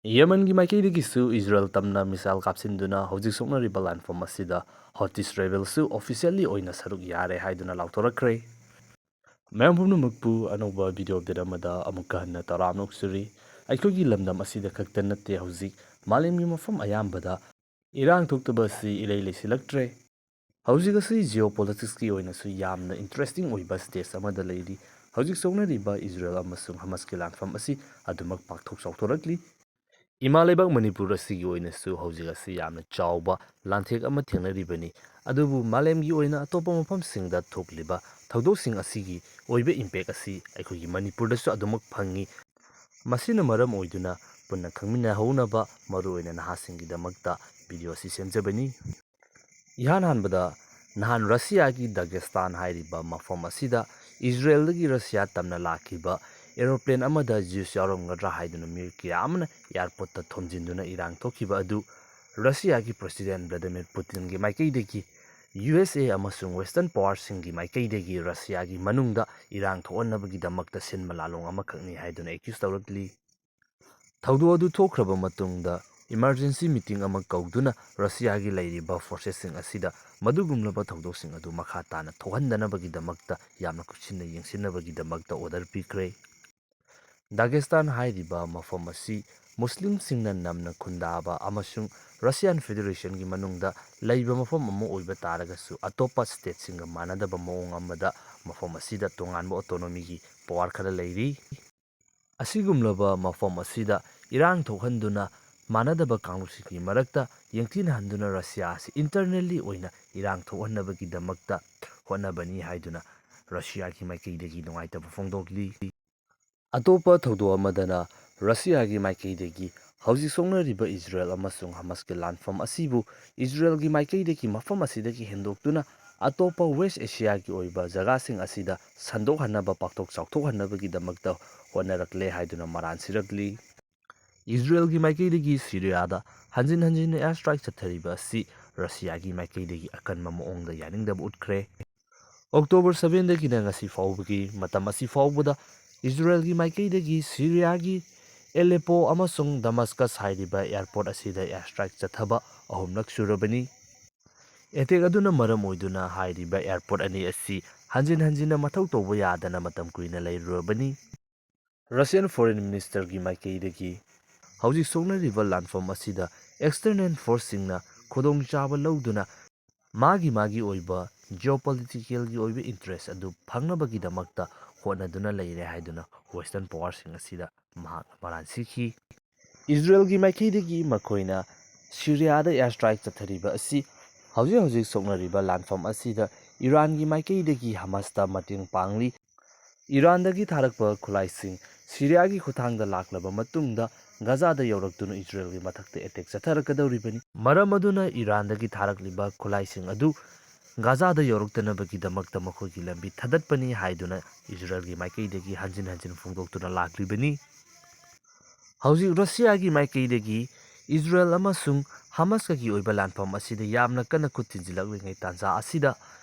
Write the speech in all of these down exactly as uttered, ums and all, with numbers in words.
ꯌꯦꯃꯟꯒꯤ ꯃꯥꯏꯀꯩꯗꯒꯤꯁꯨ Israel ꯇꯝꯅ missile ꯀꯥꯞꯁꯤꯟꯗꯨꯅ ꯍꯧꯖꯤꯛ ꯁꯣꯛꯅꯔꯤꯕ ꯂꯥꯟꯐꯝ ꯑꯁꯤꯗ ꯍꯣꯇꯤꯁ ꯔꯦꯕꯦꯜꯁꯨ ꯑꯣꯐꯤꯁꯤꯌꯦꯜꯂꯤ ꯑꯣꯏꯅ ꯁꯔꯨꯛ ꯌꯥꯔꯦ ꯍꯥꯏꯗꯨꯅ ꯂꯥꯎꯊꯣꯔꯛꯈ꯭ꯔꯦ꯫ ꯃꯌꯥꯝ ꯄꯨꯝꯅꯃꯛꯄꯨ ꯑꯅꯧꯕ ꯚꯤꯗꯤꯑꯣ ꯑꯞꯗꯦꯠ ꯑꯃꯗ ꯑꯃꯨꯛꯀ ꯍꯟꯅ ꯇꯔꯥꯝꯅ ꯑꯣꯛꯆꯔꯤ꯫ ꯑꯩꯈꯣꯏꯒꯤ ꯂꯝꯗꯝ ꯑꯁꯤꯗ ꯈꯛꯇ ꯅꯠꯇꯦ, ꯍꯧꯖꯤꯛ ꯃꯥꯂꯦꯝꯒꯤ ꯃꯐꯝ ꯑꯌꯥꯝꯕꯗ ꯏꯔꯥꯡ ꯊꯣꯛꯇꯕ ꯑꯁꯤ ꯏꯂꯩ ꯂꯩꯁꯤꯜꯂꯛꯇ꯭ꯔꯦ꯫ ꯍꯧꯖꯤꯛ ꯑꯁꯤ ꯖꯤꯑꯣ ꯄꯣꯂꯤꯇꯤꯛꯁꯀꯤ ꯑꯣꯏꯅꯁꯨ ꯌꯥꯝꯅ ꯏꯟꯇꯔꯦꯁꯇꯤꯡ ꯑꯣꯏꯕ ꯁ꯭ꯇꯦꯖ ꯑꯃꯗ ꯂꯩꯔꯤ꯫ ꯍꯧꯖꯤꯛ ꯁꯣꯛꯅꯔꯤꯕ ꯏꯖꯔꯦꯜ ꯑꯃꯁꯨꯡ ꯍꯃꯁꯀꯤ ꯂꯥꯟꯐꯝ ꯑꯁꯤ ꯑꯗꯨꯃꯛ ꯄꯥꯛꯊꯣꯛ ꯆꯥꯎꯊꯣꯔꯛꯂꯤ꯫ ꯏꯃꯥ ꯂꯩꯕꯥꯛ ꯃꯅꯤꯄꯨꯔ ꯑꯁꯤꯒꯤ ꯑꯣꯏꯅꯁꯨ ꯍꯧꯖꯤꯛ ꯑꯁꯤ ꯌꯥꯝꯅ ꯆꯥꯎꯕ ꯂꯥꯟꯊꯦꯛ ꯑꯃ ꯊꯦꯡꯅꯔꯤꯕꯅꯤ꯫ ꯑꯗꯨꯕꯨ ꯃꯥꯂꯦꯝꯒꯤ ꯑꯣꯏꯅ ꯑꯇꯣꯞꯄ ꯃꯐꯝꯁꯤꯡꯗ ꯊꯣꯛꯂꯤꯕ ꯊꯧꯗꯣꯛꯁꯤꯡ ꯑꯁꯤꯒꯤ ꯑꯣꯏꯕ ꯏꯝꯄꯦꯛ ꯑꯁꯤ ꯑꯩꯈꯣꯏꯒꯤ ꯃꯅꯤꯄꯨꯔꯗꯁꯨ ꯑꯗꯨꯃꯛ ꯐꯪꯉꯤ꯫ ꯃꯁꯤꯅ ꯃꯔꯝ ꯑꯣꯏꯗꯨꯅ ꯄꯨꯟꯅ ꯈꯪꯃꯤꯟꯅꯍꯧꯅꯕ ꯃꯔꯨꯑꯣꯏꯅ ꯅꯍꯥꯁꯤꯡꯒꯤꯗꯃꯛꯇ ꯚꯤꯗꯤꯑꯣ ꯑꯁꯤ ꯁꯦꯝꯖꯕꯅꯤ꯫ ꯏꯍꯥꯟ ꯍꯥꯟꯕꯗ ꯅꯍꯥꯟ ꯔꯁꯤꯌꯥꯒꯤ ꯗꯥꯒꯦꯁꯇꯥꯟ ꯍꯥꯏꯔꯤꯕ ꯃꯐꯝ ꯑꯁꯤꯗ ꯏꯖꯔꯦꯜꯗꯒꯤ ꯔꯁꯤꯌꯥ ꯇꯝꯅ ꯂꯥꯛꯈꯤꯕ ꯑꯦꯔꯣꯄ꯭ꯂꯦꯟ ꯑꯃꯗ ꯖ꯭ꯌꯨꯁ ꯌꯥꯎꯔꯝꯒꯗ꯭ꯔꯥ ꯍꯥꯏꯗꯨꯅ ꯃꯤꯑꯣꯏ ꯀꯌꯥ ꯑꯃꯅ ꯑꯦꯌꯥꯔꯄꯣꯔꯠꯇ ꯊꯣꯝꯖꯤꯟꯗꯨꯅ ꯏꯔꯥꯡ ꯊꯣꯛꯈꯤꯕ ꯑꯗꯨ ꯔꯁꯤꯌꯥꯒꯤ ꯄ꯭ꯔꯦꯁꯤꯗꯦꯟ ꯚ꯭ꯂꯥꯗꯤꯃꯤꯔ ꯄꯨꯇꯤꯟꯒꯤ ꯃꯥꯏꯀꯩꯗꯒꯤ ꯌꯨ ꯑꯦꯁ ꯑꯦ ꯑꯃꯁꯨꯡ ꯋꯦꯁꯇꯔꯟ ꯄꯥꯋꯔꯁꯤꯡꯒꯤ ꯃꯥꯏꯀꯩꯗꯒꯤ ꯔꯁꯤꯌꯥꯒꯤ ꯃꯅꯨꯡꯗ ꯏꯔꯥꯡ ꯊꯣꯛꯍꯟꯅꯕꯒꯤꯗꯃꯛꯇ ꯁꯤꯟꯕ ꯂꯥꯂꯣꯡ ꯑꯃꯈꯛꯅꯤ ꯍꯥꯏꯗꯨꯅ ꯑꯦꯀ꯭ꯌꯨꯁ ꯇꯧꯔꯛꯂꯤ꯫ ꯊꯧꯗꯣꯛ ꯑꯗꯨ ꯊꯣꯛꯈ꯭ꯔꯕ ꯃꯇꯨꯡꯗ ꯏꯃꯔꯖꯦꯟꯁꯤ ꯃꯤꯇꯤꯡ ꯑꯃ ꯀꯧꯗꯨꯅ ꯔꯁꯤꯌꯥꯒꯤ ꯂꯩꯔꯤꯕ ꯐꯣꯔꯁꯦꯁꯁꯤꯡ ꯑꯁꯤꯗ ꯃꯗꯨꯒꯨꯝꯂꯕ ꯊꯧꯗꯣꯛꯁꯤꯡ ꯑꯗꯨ ꯃꯈꯥ ꯇꯥꯅ ꯊꯣꯛꯍꯟꯗꯅꯕꯒꯤꯗꯃꯛꯇ ꯌꯥꯝꯅ ꯀꯨꯞꯁꯤꯟꯅ ꯌꯦꯡꯁꯤꯟꯅꯕꯒꯤꯗꯃꯛꯇ ꯑꯣꯔꯗꯔ ꯄꯤꯈ꯭ꯔꯦ꯫ ꯗꯥꯒꯦꯁꯇꯥꯟ ꯍꯥꯏꯔꯤꯕ ꯃꯐꯝ ꯑꯁꯤ ꯃꯨꯁꯂꯤꯝꯁꯤꯡꯅ ꯅꯝꯅ ꯈꯨꯟꯗꯥꯕ ꯑꯃꯁꯨꯡ ꯔꯁꯤꯌꯥꯟ ꯐꯦꯗꯦꯔꯦꯁꯟꯒꯤ ꯃꯅꯨꯡꯗ ꯂꯩꯕ ꯃꯐꯝ ꯑꯃ ꯑꯣꯏꯕ ꯇꯥꯔꯒꯁꯨ, ꯑꯇꯣꯞꯄ ꯁ꯭ꯇꯦꯠꯁꯤꯡꯒ ꯃꯥꯟꯅꯗꯕ ꯃꯑꯣꯡ ꯑꯃꯗ ꯃꯐꯝ ꯑꯁꯤꯗ ꯇꯣꯉꯥꯟꯕ ꯑꯣꯇꯣꯅꯣꯃꯤꯒꯤ ꯄꯋꯥꯔ ꯈꯔ ꯂꯩꯔꯤ꯫ ꯑꯁꯤꯒꯨꯝꯂꯕ ꯃꯐꯝ ꯑꯁꯤꯗ ꯏꯔꯥꯡ ꯊꯣꯛꯍꯟꯗꯨꯅ ꯃꯥꯟꯅꯗꯕ ꯀꯥꯡꯂꯨꯞꯁꯤꯡꯒꯤ ꯃꯔꯛꯇ ꯌꯦꯡꯊꯤꯅꯍꯟꯗꯨꯅ ꯔꯁꯤꯌꯥ ꯑꯁꯤ ꯏꯟꯇꯔꯅꯦꯜꯂꯤ ꯑꯣꯏꯅ ꯏꯔꯥꯡ ꯊꯣꯛꯍꯟꯅꯕꯒꯤꯗꯃꯛꯇ ꯍꯣꯠꯅꯕꯅꯤ ꯍꯥꯏꯗꯨꯅ ꯔꯁꯤꯌꯥꯒꯤ ꯃꯥꯏꯀꯩꯗꯒꯤ ꯅꯨꯡꯉꯥꯏꯇꯕ ꯐꯣꯡꯗꯣꯛꯂꯤ꯫ ꯑꯇꯣꯞꯄ ꯊꯧꯗꯣꯛ ꯑꯃꯗꯅ ꯔꯁꯤꯌꯥꯒꯤ ꯃꯥꯏꯀꯩꯗꯒꯤ ꯍꯧꯖꯤꯛ ꯁꯣꯛꯅꯔꯤꯕ ꯏꯖꯔꯦꯜ ꯑꯃꯁꯨꯡ ꯍꯃꯁꯀꯤ ꯂꯥꯟꯐꯝ ꯑꯁꯤꯕꯨ ꯏꯖꯔꯦꯜꯒꯤ ꯃꯥꯏꯀꯩꯗꯒꯤ ꯃꯐꯝ ꯑꯁꯤꯗꯒꯤ ꯍꯦꯟꯗꯣꯛꯇꯨꯅ ꯑꯇꯣꯞꯄ ꯋꯦꯁ ꯑꯦꯁꯤꯌꯥꯒꯤ ꯑꯣꯏꯕ ꯖꯒꯥꯁꯤꯡ ꯑꯁꯤꯗ ꯁꯟꯗꯣꯛꯍꯟꯅꯕ, ꯄꯥꯛꯊꯣꯛ ꯆꯥꯎꯊꯣꯛꯍꯟꯅꯕꯒꯤꯗꯃꯛꯇ ꯍꯣꯠꯅꯔꯛꯂꯦ ꯍꯥꯏꯗꯨꯅ ꯃꯔꯥꯜ ꯁꯤꯔꯛꯂꯤ꯫ ꯏꯖꯔꯦꯜꯒꯤ ꯃꯥꯏꯀꯩꯗꯒꯤ ꯁꯤꯔꯤꯌꯥꯗ ꯍꯟꯖꯤꯟ ꯍꯟꯖꯤꯟꯅ ꯑꯦꯌꯔ ꯁ꯭ꯇ꯭ꯔꯥꯏꯛ ꯆꯠꯊꯔꯤꯕ ꯑꯁꯤ ꯔꯁꯤꯌꯥꯒꯤ ꯃꯥꯏꯀꯩꯗꯒꯤ ꯑꯀꯟꯕ ꯃꯑꯣꯡꯗ ꯌꯥꯅꯤꯡꯗꯕ ꯎꯠꯈ꯭ꯔꯦ꯫ ꯑꯣꯛꯇꯣꯕꯔ ꯁꯕꯦꯟꯗꯒꯤꯅ ꯉꯁꯤ ꯐꯥꯎꯕꯒꯤ ꯃꯇꯝ ꯑꯁꯤ ꯐꯥꯎꯕꯗ ꯏꯖꯔꯦꯜꯒꯤ ꯃꯥꯏꯀꯩꯗꯒꯤ ꯁꯤꯔꯤꯌꯥꯒꯤ ꯑꯦꯂꯦꯄꯣ ꯑꯃꯁꯨꯡ ꯗꯃꯁꯀꯁ ꯍꯥꯏꯔꯤꯕ ꯑꯦꯌꯔꯄꯣꯔꯠ ꯑꯁꯤꯗ ꯑꯦꯌꯔ ꯁ꯭ꯇ꯭ꯔꯥꯏꯛ ꯆꯠꯊꯕ ꯑꯍꯨꯝꯂꯛ ꯁꯨꯔꯕꯅꯤ꯫ ꯑꯦꯇꯦꯛ ꯑꯗꯨꯅ ꯃꯔꯝ ꯑꯣꯏꯗꯨꯅ ꯍꯥꯏꯔꯤꯕ ꯑꯦꯌꯔꯄꯣꯔꯠ ꯑꯅꯤ ꯑꯁꯤ ꯍꯟꯖꯤꯟ ꯍꯟꯖꯤꯟꯅ ꯃꯊꯧ ꯇꯧꯕ ꯌꯥꯗꯅ ꯃꯇꯝ ꯀꯨꯏꯅ ꯂꯩꯔꯨꯔꯕꯅꯤ꯫ ꯔꯁꯤꯌꯟ ꯐꯣꯔꯦꯟ ꯃꯤꯅꯤꯁꯇꯔꯒꯤ ꯃꯥꯏꯀꯩꯗꯒꯤ ꯍꯧꯖꯤꯛ ꯁꯣꯛꯅꯔꯤꯕ ꯂꯥꯟꯐꯝ ꯑꯁꯤꯗ ꯑꯦꯛꯁꯇꯔꯅꯦꯜ ꯐꯣꯔꯁꯁꯤꯡꯅ ꯈꯨꯗꯣꯡꯆꯥꯕ ꯂꯧꯗꯨꯅ ꯃꯥꯒꯤ ꯃꯥꯒꯤ ꯑꯣꯏꯕ ꯖꯤꯑꯣꯄꯣꯂꯤꯇꯤꯀꯦꯜꯒꯤ ꯑꯣꯏꯕ ꯏꯟꯇꯔꯦꯁ ꯑꯗꯨ ꯐꯪꯅꯕꯒꯤꯗꯃꯛꯇ ꯍꯣꯠꯅꯗꯨꯅ ꯂꯩꯔꯦ ꯍꯥꯏꯗꯨꯅ ꯋꯦꯁꯇꯔꯟ ꯄꯥꯋꯔꯁꯤꯡ ꯑꯁꯤꯗ ꯃꯍꯥꯛꯅ ꯃꯔꯥꯜ ꯁꯤꯈꯤ꯫ ꯏꯖꯔꯦꯜꯒꯤ ꯃꯥꯏꯀꯩꯗꯒꯤ ꯃꯈꯣꯏꯅ ꯁꯤꯔꯤꯌꯥꯗ ꯑꯦꯌꯔ ꯁ꯭ꯇ꯭ꯔꯥꯏꯛ ꯆꯠꯊꯔꯤꯕ ꯑꯁꯤ ꯍꯧꯖꯤꯛ ꯍꯧꯖꯤꯛ ꯁꯣꯛꯅꯔꯤꯕ ꯂꯥꯟꯐꯝ ꯑꯁꯤꯗ ꯏꯔꯥꯟꯒꯤ ꯃꯥꯏꯀꯩꯗꯒꯤ ꯍꯃꯥꯁꯇ ꯃꯇꯦꯡ ꯄꯥꯡꯂꯤ꯫ ꯏꯔꯥꯟꯗꯒꯤ ꯊꯥꯔꯛꯄ ꯈꯨꯠꯂꯥꯏꯁꯤꯡ ꯁꯤꯔꯤꯌꯥꯒꯤ ꯈꯨꯠꯊꯥꯡꯗ ꯂꯥꯛꯂꯕ ꯃꯇꯨꯡꯗ ꯒꯥꯖꯥꯗ ꯌꯧꯔꯛꯇꯨꯅ ꯏꯖꯔꯦꯜꯒꯤ ꯃꯊꯛꯇ ꯑꯦꯇꯦꯛ ꯆꯠꯊꯔꯛꯀꯗꯧꯔꯤꯕꯅꯤ꯫ ꯃꯔꯝ ꯑꯗꯨꯅ ꯏꯔꯥꯟꯗꯒꯤ ꯊꯥꯔꯛꯂꯤꯕ ꯈꯨꯠꯂꯥꯏꯁꯤꯡ ꯑꯗꯨ ꯒꯥꯖꯥꯗ ꯌꯧꯔꯛꯇꯅꯕꯒꯤꯗꯃꯛꯇ ꯃꯈꯣꯏꯒꯤ ꯂꯝꯕꯤ ꯊꯥꯗꯠꯄꯅꯤ ꯍꯥꯏꯗꯨꯅ ꯏꯖꯔꯦꯜꯒꯤ ꯃꯥꯏꯀꯩꯗꯒꯤ ꯍꯟꯖꯤꯟ ꯍꯟꯖꯤꯟ ꯐꯣꯡꯗꯣꯛꯇꯨꯅ ꯂꯥꯛꯂꯤꯕꯅꯤ꯫ ꯍꯧꯖꯤꯛ ꯔꯁꯤꯌꯥꯒꯤ ꯃꯥꯏꯀꯩꯗꯒꯤ ꯏꯖꯔꯦꯜ ꯑꯃꯁꯨꯡ ꯍꯃꯥꯁꯀꯒꯤ ꯑꯣꯏꯕ ꯂꯥꯟꯐꯝ ꯑꯁꯤꯗ ꯌꯥꯝꯅ ꯀꯟꯅ ꯈꯨꯠ ꯊꯤꯟꯖꯤꯜꯂꯛꯂꯤꯉꯩ ꯇꯥꯟꯖꯥ ꯑꯁꯤꯗ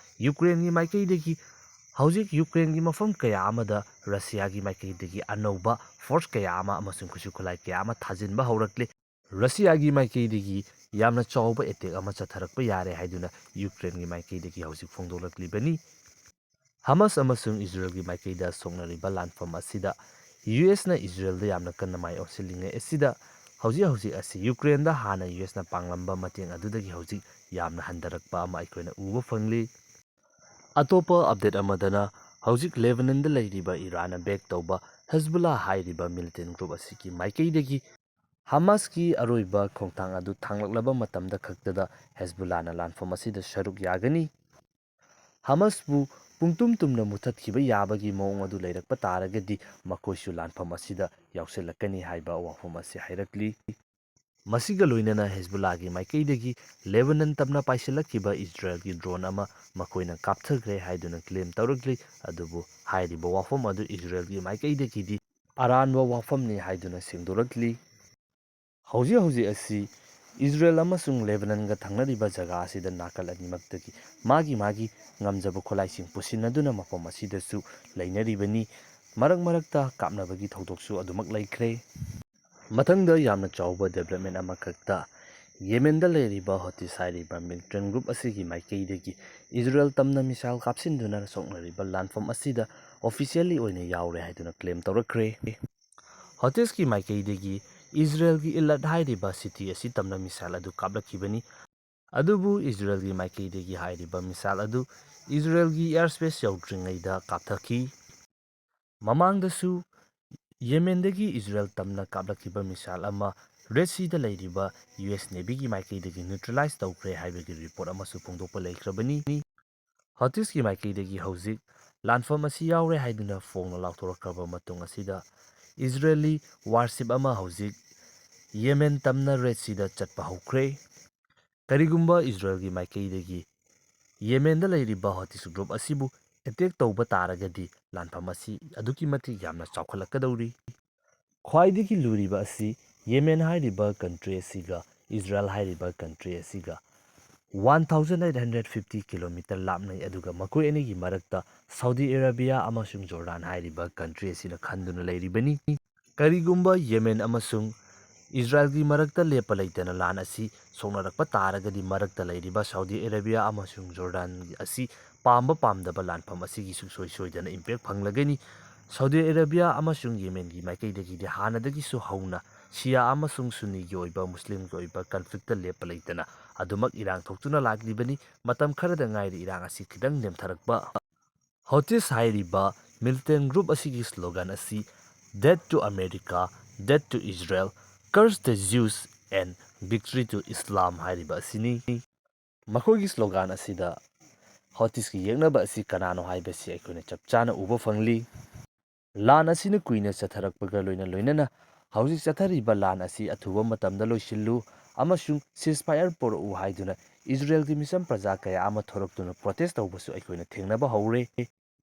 ꯌꯨꯀ꯭ꯔꯦꯟꯒꯤ ꯃꯥꯏꯀꯩꯗꯒꯤ ꯍꯧꯖꯤꯛ ꯌꯨꯀ꯭ꯔꯦꯟꯒꯤ ꯃꯐꯝ ꯀꯌꯥ ꯑꯃꯗ ꯔꯁꯤꯌꯥꯒꯤ ꯃꯥꯏꯀꯩꯗꯒꯤ ꯑꯅꯧꯕ ꯐꯣꯔꯁ ꯀꯌꯥ ꯑꯃ ꯑꯃꯁꯨꯡ ꯈꯨꯠꯁꯨ ꯈꯨꯠꯂꯥꯏ ꯀꯌꯥ ꯑꯃ ꯊꯥꯖꯤꯟꯕ ꯍꯧꯔꯛꯂꯦ꯫ ꯔꯁꯤꯌꯥꯒꯤ ꯃꯥꯏꯀꯩꯗꯒꯤ ꯌꯥꯝꯅ ꯆꯥꯎꯕ ꯑꯦꯇꯦꯛ ꯑꯃ ꯆꯠꯊꯔꯛꯄ ꯌꯥꯔꯦ ꯍꯥꯏꯗꯨꯅ ꯌꯨꯀ꯭ꯔꯦꯟꯒꯤ ꯃꯥꯏꯀꯩꯗꯒꯤ ꯍꯧꯖꯤꯛ ꯐꯣꯡꯗꯣꯛꯂꯛꯂꯤꯕꯅꯤ꯫ ꯍꯃꯥꯁ ꯑꯃꯁꯨꯡ ꯏꯖꯔꯦꯜꯒꯤ ꯃꯥꯏꯀꯩꯗ ꯁꯣꯛꯅꯔꯤꯕ ꯂꯥꯟꯐꯝ ꯑꯁꯤꯗ ꯌꯨ ꯑꯦꯁꯅ ꯏꯖꯔꯦꯜꯗ ꯌꯥꯝꯅ ꯀꯟꯅ ꯃꯥꯏ ꯑꯣꯟꯁꯤꯜꯂꯤꯉꯩ ꯑꯁꯤꯗ ꯍꯧꯖꯤꯛ ꯍꯧꯖꯤꯛ ꯑꯁꯤ ꯌꯨꯀ꯭ꯔꯦꯟꯗ ꯍꯥꯟꯅ ꯌꯨ ꯑꯦꯁꯅ ꯄꯥꯡꯂꯝꯕ ꯃꯇꯦꯡ ꯑꯗꯨꯗꯒꯤ ꯍꯧꯖꯤꯛ ꯌꯥꯝꯅ ꯍꯟꯊꯔꯛꯄ ꯑꯃ ꯑꯩꯈꯣꯏꯅ ꯎꯕ ꯐꯪꯂꯤ꯫ ꯑꯇꯣꯞꯄ ꯑꯞꯗꯦꯠ ꯑꯃꯗꯅ ꯍꯧꯖꯤꯛ ꯂꯦꯕꯅꯟꯗ ꯂꯩꯔꯤꯕ ꯏꯔꯥꯟꯅ ꯕꯦꯛ ꯇꯧꯕ ꯍꯦꯖꯕꯨꯂꯥ ꯍꯥꯏꯔꯤꯕ ꯃꯤꯂꯤꯇꯦꯟ ꯒ꯭ꯔꯨꯞ ꯑꯁꯤꯒꯤ ꯃꯥꯏꯀꯩꯗꯒꯤ ꯍꯃꯥꯁꯀꯤ ꯑꯔꯣꯏꯕ ꯈꯣꯡꯊꯥꯡ ꯑꯗꯨ ꯊꯥꯡꯂꯛꯂꯕ ꯃꯇꯝꯗ ꯈꯛꯇꯗ ꯍꯦꯖꯕꯨꯂꯥꯅ ꯂꯥꯟꯐꯝ ꯑꯁꯤꯗ ꯁꯔꯨꯛ ꯌꯥꯒꯅꯤ꯫ ꯍꯃꯥꯁꯄꯨ ꯄꯨꯡꯇꯨꯝ ꯇꯨꯝꯅ ꯃꯨꯊꯠꯈꯤꯕ ꯌꯥꯕꯒꯤ ꯃꯑꯣꯡ ꯑꯗꯨ ꯂꯩꯔꯛꯄ ꯇꯥꯔꯒꯗꯤ ꯃꯈꯣꯏꯁꯨ ꯂꯥꯟꯐꯝ ꯑꯁꯤꯗ ꯌꯥꯎꯁꯤꯜꯂꯛꯀꯅꯤ ꯍꯥꯏꯕ ꯋꯥꯐꯝ ꯑꯁꯤ ꯍꯥꯏꯔꯛꯂꯤ꯫ ꯃꯁꯤꯒ ꯂꯣꯏꯅꯅ ꯍꯦꯖꯕꯨꯂꯥꯒꯤ ꯃꯥꯏꯀꯩꯗꯒꯤ ꯂꯦꯕꯅꯟ ꯇꯝꯅ ꯄꯥꯏꯁꯤꯜꯂꯛꯈꯤꯕ ꯏꯖꯔꯦꯜꯒꯤ ꯗ꯭ꯔꯣꯟ ꯑꯃ ꯃꯈꯣꯏꯅ ꯀꯥꯞꯊꯈ꯭ꯔꯦ ꯍꯥꯏꯗꯨꯅ ꯀ꯭ꯂꯦꯝ ꯇꯧꯔꯛꯂꯤ, ꯑꯗꯨꯕꯨ ꯍꯥꯏꯔꯤꯕ ꯋꯥꯐꯝ ꯑꯗꯨ ꯏꯖꯔꯦꯜꯒꯤ ꯃꯥꯏꯀꯩꯗꯒꯤꯗꯤ ꯑꯔꯥꯟꯕ ꯋꯥꯐꯝꯅꯤ ꯍꯥꯏꯗꯨꯅ ꯁꯦꯡꯗꯣꯔꯛꯂꯤ꯫ ꯍꯧꯖꯤꯛ ꯍꯧꯖꯤꯛ ꯑꯁꯤ ꯏꯖꯔꯦꯜ ꯑꯃꯁꯨꯡ ꯂꯦꯕꯅꯟꯒ ꯊꯪꯅꯔꯤꯕ ꯖꯒꯥ ꯑꯁꯤꯗ ꯅꯥꯀꯜ ꯑꯅꯤꯃꯛꯇꯒꯤ ꯃꯥꯒꯤ ꯃꯥꯒꯤ ꯉꯝꯖꯕ ꯈꯨꯠꯂꯥꯏꯁꯤꯡ ꯄꯨꯁꯤꯟꯅꯗꯨꯅ ꯃꯐꯝ ꯑꯁꯤꯗꯁꯨ ꯂꯩꯅꯔꯤꯕꯅꯤ꯫ ꯃꯔꯛ ꯃꯔꯛꯇ ꯀꯥꯞꯅꯕꯒꯤ ꯊꯧꯗꯣꯛꯁꯨ ꯑꯗꯨꯃꯛ ꯂꯩꯈ꯭ꯔꯦ꯫ ꯃꯊꯪꯗ ꯌꯥꯝꯅ ꯆꯥꯎꯕ development ꯑꯃꯈꯛꯇ, ꯌꯦꯃꯦꯟꯗ ꯂꯩꯔꯤꯕ ꯍꯣꯇꯤꯁ ꯍꯥꯏꯔꯤꯕ militant group ꯑꯁꯤꯒꯤ ꯃꯥꯏꯀꯩꯗꯒꯤ ꯏꯖꯔꯦꯜ ꯇꯝꯅ missile ꯀꯥꯞꯁꯤꯟꯗꯨꯅ ꯁꯣꯛꯅꯔꯤꯕ ꯂꯥꯟꯐꯝ ꯑꯁꯤꯗ officially ꯑꯣꯏꯅ ꯌꯥꯎꯔꯦ ꯍꯥꯏꯗꯨꯅ claim ꯇꯧꯔꯛꯈ꯭ꯔꯦ꯫ ꯍꯣꯇꯤꯁꯀꯤ ꯃꯥꯏꯀꯩꯗꯒꯤ ꯏꯖꯔꯦꯜꯒꯤ ꯏꯂꯠ ꯍꯥꯏꯔꯤꯕ city ꯑꯁꯤ ꯇꯝꯅ missile ꯑꯗꯨ ꯀꯥꯞꯂꯛꯈꯤꯕꯅꯤ꯫ ꯑꯗꯨꯕꯨ ꯏꯖꯔꯦꯜꯒꯤ ꯃꯥꯏꯀꯩꯗꯒꯤ ꯍꯥꯏꯔꯤꯕ missile ꯑꯗꯨ ꯏꯖꯔꯦꯜꯒꯤ air space ꯌꯧꯗ꯭ꯔꯤꯉꯩꯗ ꯀꯥꯞꯊꯈꯤ꯫ ꯃꯃꯥꯡꯗꯁꯨ ꯌꯦꯃꯦꯟꯗꯒꯤ ꯏꯖꯔꯦꯜ ꯇꯝꯅ ꯀꯥꯞꯂꯛꯈꯤꯕ missile ꯑꯃ Red Seaꯗ ꯂꯩꯔꯤꯕ U S Navyꯒꯤ ꯃꯥꯏꯀꯩꯗꯒꯤ neutralize ꯇꯧꯈ꯭ꯔꯦ ꯍꯥꯏꯕꯒꯤ report ꯑꯃꯁꯨ ꯐꯣꯡꯗꯣꯛꯄ ꯂꯩꯈ꯭ꯔꯕꯅꯤ꯫ ꯍꯣꯇꯤꯁꯀꯤ ꯃꯥꯏꯀꯩꯗꯒꯤ ꯍꯧꯖꯤꯛ ꯂꯥꯟꯐꯝ ꯑꯁꯤ ꯌꯥꯎꯔꯦ ꯍꯥꯏꯗꯨꯅ ꯐꯣꯡꯅ ꯂꯥꯎꯊꯣꯔꯛꯈ꯭ꯔꯕ ꯃꯇꯨꯡ ꯑꯁꯤꯗ, ꯏꯖꯔꯦꯂꯤ warship ꯑꯃ ꯍꯧꯖꯤꯛ ꯌꯦꯃꯦꯟ ꯇꯝꯅ Red Seaꯗ ꯆꯠꯄ ꯍꯧꯈ꯭ꯔꯦ꯫ ꯀꯔꯤꯒꯨꯝꯕ ꯏꯖꯔꯦꯜꯒꯤ ꯃꯥꯏꯀꯩꯗꯒꯤ ꯌꯦꯃꯦꯟꯗ ꯂꯩꯔꯤꯕ ꯍꯣꯇꯤꯁ group ꯑꯁꯤꯕꯨ attack ꯇꯧꯕ ꯇꯥꯔꯒꯗꯤ, ꯂꯥꯟꯐꯝ ꯑꯁꯤ ꯑꯗꯨꯛꯀꯤ ꯃꯇꯤꯛ ꯌꯥꯝꯅ ꯆꯥꯎꯈꯠꯂꯛꯀꯗꯧꯔꯤ꯫ ꯈ꯭ꯋꯥꯏꯗꯒꯤ ꯂꯨꯔꯤꯕ ꯑꯁꯤ, ꯌꯦꯃꯦꯟ ꯍꯥꯏꯔꯤꯕ country ꯑꯁꯤꯒ ꯏꯖꯔꯦꯜ ꯍꯥꯏꯔꯤꯕ country ꯑꯁꯤꯒ one thousand eight hundred fifty kilometer ꯂꯥꯞꯅꯩ, ꯑꯗꯨꯒ ꯃꯈꯣꯏ ꯑꯅꯤꯒꯤ ꯃꯔꯛꯇ ꯁꯥꯎꯗꯤ ꯑꯔꯥꯕꯤꯌꯥ ꯑꯃꯁꯨꯡ ꯖꯣꯔꯗꯥꯟ ꯍꯥꯏꯔꯤꯕ country ꯑꯁꯤꯅ ꯈꯟꯗꯨꯅ ꯂꯩꯔꯤꯕꯅꯤ꯫ ꯀꯔꯤꯒꯨꯝꯕ ꯌꯦꯃꯦꯟ ꯑꯃꯁꯨꯡ ꯏꯖꯔꯦꯜꯒꯤ ꯃꯔꯛꯇ ꯂꯦꯞꯄ ꯂꯩꯇꯅ ꯂꯥꯟ ꯑꯁꯤ ꯁꯣꯛꯅꯔꯛꯄ ꯇꯥꯔꯒꯗꯤ, ꯃꯔꯛꯇ ꯂꯩꯔꯤꯕ ꯁꯥꯎꯗꯤ ꯑꯔꯥꯕꯤꯌꯥ ꯑꯃꯁꯨꯡ ꯖꯣꯔꯗꯥꯟ ꯑꯁꯤ ꯄꯥꯝꯕ ꯄꯥꯝꯗꯕ ꯂꯥꯟꯐꯝ ꯑꯁꯤꯒꯤ ꯁꯨꯡꯁꯣꯏ ꯁꯣꯏꯗꯅ impact ꯐꯪꯂꯒꯅꯤ꯫ ꯁꯥꯎꯗꯤ ꯑꯔꯥꯕꯤꯌꯥ ꯑꯃꯁꯨꯡ ꯌꯦꯃꯦꯟꯒꯤ ꯃꯥꯏꯀꯩꯗꯒꯤꯗꯤ ꯍꯥꯟꯅꯗꯒꯤꯁꯨ ꯍꯧꯅ ꯁꯤꯌꯥ ꯑꯃꯁꯨꯡ ꯁꯨꯟꯅꯤꯒꯤ ꯑꯣꯏꯕ, ꯃꯨꯁꯂꯤꯝꯒꯤ ꯑꯣꯏꯕ conflictꯇ ꯂꯦꯞꯄ ꯂꯩꯇꯅ ꯑꯗꯨꯃꯛ ꯏꯔꯥꯡ ꯊꯣꯛꯇꯨꯅ ꯂꯥꯛꯂꯤꯕꯅꯤ꯫ ꯃꯇꯝ ꯈꯔꯗ ꯉꯥꯏꯔꯤ ꯏꯔꯥꯡ ꯑꯁꯤ ꯈꯤꯇꯪ ꯅꯦꯝꯊꯔꯛꯄ꯫ ꯍꯣꯇꯤꯁ ꯍꯥꯏꯔꯤꯕ militant group ꯑꯁꯤꯒꯤ slogan ꯑꯁꯤ "Death to America, death to Israel, curse the Jews and victory to Islam" ꯍꯥꯏꯔꯤꯕ ꯑꯁꯤꯅꯤ꯫ ꯃꯈꯣꯏꯒꯤ slogan ꯑꯁꯤꯗ ꯍꯣꯇꯤꯁꯀꯤ ꯌꯦꯛꯅꯕ ꯑꯁꯤ ꯀꯅꯥꯅꯣ ꯍꯥꯏꯕꯁꯤ ꯑꯩꯈꯣꯏꯅ ꯆꯞ ꯆꯥꯅ ꯎꯕ ꯐꯪꯂꯤ꯫ ꯂꯥꯟ ꯑꯁꯤꯅ ꯀꯨꯏꯅ ꯆꯠꯊꯔꯛꯄꯒ ꯂꯣꯏꯅ ꯂꯣꯏꯅꯅ ꯍꯧꯖꯤꯛ ꯆꯠꯊꯔꯤꯕ ꯂꯥꯟ ꯑꯁꯤ ꯑꯊꯨꯕ ꯃꯇꯝꯗ ꯂꯣꯏꯁꯤꯜꯂꯨ ꯑꯃꯁꯨꯡ ceasefire ꯄꯨꯔꯛꯎ ꯍꯥꯏꯗꯨꯅ ꯏꯖꯔꯦꯜꯒꯤ ꯃꯤꯆꯝ ꯄ꯭ꯔꯖꯥ ꯀꯌꯥ ꯑꯃ ꯊꯣꯔꯛꯇꯨꯅ protest ꯇꯧꯕꯁꯨ ꯑꯩꯈꯣꯏꯅ ꯊꯦꯡꯅꯕ ꯍꯧꯔꯦ꯫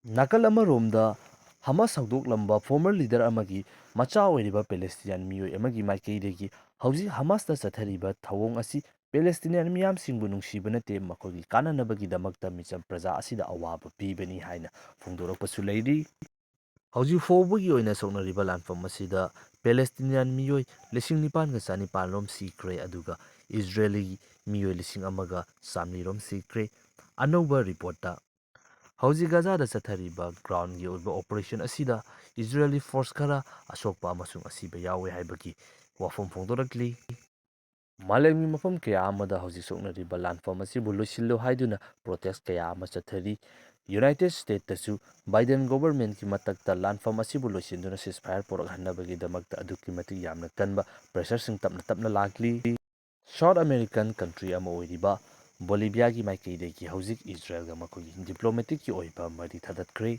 ꯅꯥꯀꯜ ꯑꯃꯔꯣꯝꯗ, ꯍꯃꯥꯁ ꯍꯧꯗꯣꯛꯂꯝꯕ former leader ꯑꯃꯒꯤ ꯃꯆꯥ ꯑꯣꯏꯔꯤꯕ Palestinian ꯃꯤꯑꯣꯏ ꯑꯃꯒꯤ ꯃꯥꯏꯀꯩꯗꯒꯤ ꯍꯧꯖꯤꯛ ꯍꯃꯥꯁꯇ ꯆꯠꯊꯔꯤꯕ ꯊꯧꯑꯣꯡ ꯑꯁꯤ Palestinian ꯃꯤꯌꯥꯝꯁꯤꯡꯕꯨ ꯅꯨꯡꯁꯤꯕ ꯅꯠꯇꯦ, ꯃꯈꯣꯏꯒꯤ ꯀꯥꯟꯅꯅꯕꯒꯤꯗꯃꯛꯇ ꯃꯤꯆꯝ ꯄ꯭ꯔꯖꯥ ꯑꯁꯤꯗ ꯑꯋꯥꯕ ꯄꯤꯕꯅꯤ ꯍꯥꯏꯅ ꯐꯣꯡꯗꯣꯔꯛꯄꯁꯨ ꯂꯩꯔꯤ꯫ ꯍꯧꯖꯤꯛ ꯐꯥꯎꯕꯒꯤ ꯑꯣꯏꯅ ꯁꯣꯛꯅꯔꯤꯕ ꯂꯥꯟꯐꯝ ꯑꯁꯤꯗ ꯄꯦꯂꯦꯁꯇꯤꯅꯤꯌꯥꯟ ꯃꯤꯑꯣꯏ ꯂꯤꯁꯤꯡ ꯅꯤꯄꯥꯟꯒ ꯆꯅꯤꯄꯥꯟ ꯔꯣꯝ ꯁꯤꯈ꯭ꯔꯦ, ꯑꯗꯨꯒ ꯏꯖꯔꯦꯂꯤ ꯃꯤꯑꯣꯏ ꯂꯤꯁꯤꯡ ꯑꯃꯒ ꯆꯥꯃꯔꯤ ꯔꯣꯝ ꯁꯤꯈ꯭ꯔꯦ꯫ ꯑꯅꯧꯕ ꯔꯤꯄꯣꯔꯠꯇ ꯍꯧꯖꯤꯛ ꯒꯖꯥꯗ ꯆꯠꯊꯔꯤꯕ ꯒ꯭ꯔꯥꯎꯟꯒꯤ ꯑꯣꯏꯕ ꯑꯣꯄꯔꯦꯁꯟ ꯑꯁꯤꯗ ꯏꯖꯔꯦꯂꯤ ꯐꯣꯔꯁ ꯈꯔ ꯑꯁꯣꯛꯄ ꯑꯃꯁꯨꯡ ꯑꯁꯤꯕ ꯌꯥꯎꯋꯦ ꯍꯥꯏꯕꯒꯤ ꯋꯥꯐꯝ ꯐꯣꯡꯗꯣꯔꯛꯂꯤ꯫ ꯃꯥꯂꯦꯝꯒꯤ ꯃꯐꯝ ꯀꯌꯥ ꯑꯃꯗ ꯍꯧꯖꯤꯛ ꯁꯣꯛꯅꯔꯤꯕ ꯂꯥꯟꯐꯝ ꯑꯁꯤꯕꯨ ꯂꯣꯏꯁꯤꯜꯂꯨ ꯍꯥꯏꯗꯨꯅ ꯄ꯭ꯔꯣꯇꯦꯁ ꯀꯌꯥ ꯑꯃ ꯆꯠꯊꯔꯤ꯫ ꯌꯨꯅꯥꯏꯇꯦꯗ ꯁ꯭ꯇꯦꯠꯇꯁꯨ ꯕꯥꯏꯗꯦꯟ ꯒꯣꯚꯔꯟꯃꯦꯟꯠꯀꯤ ꯃꯊꯛꯇ ꯂꯥꯟꯐꯝ ꯑꯁꯤꯕꯨ ꯂꯣꯏꯁꯤꯟꯗꯨꯅ ceasefire ꯄꯨꯔꯛꯍꯟꯅꯕꯒꯤꯗꯃꯛꯇ ꯑꯗꯨꯛꯀꯤ ꯃꯇꯤꯛ ꯌꯥꯝꯅ ꯀꯟꯕ ꯄ꯭ꯔꯦꯁꯔꯁꯤꯡ ꯇꯞꯅ ꯇꯞꯅ ꯂꯥꯛꯂꯤ꯫ ꯁꯥꯎꯠ ꯑꯃꯦꯔꯤꯀꯟ ꯀꯟꯇ꯭ꯔꯤ ꯑꯃ ꯑꯣꯏꯔꯤꯕ ꯕꯣꯂꯤꯚꯤꯌꯥꯒꯤ ꯃꯥꯏꯀꯩꯗꯒꯤ ꯍꯧꯖꯤꯛ ꯏꯖꯔꯦꯜꯒ ꯃꯈꯣꯏꯒꯤ ꯗꯤꯄ꯭ꯂꯣꯃꯦꯇꯤꯛꯀꯤ ꯑꯣꯏꯕ ꯃꯔꯤ ꯊꯥꯗꯠꯈ꯭ꯔꯦ꯫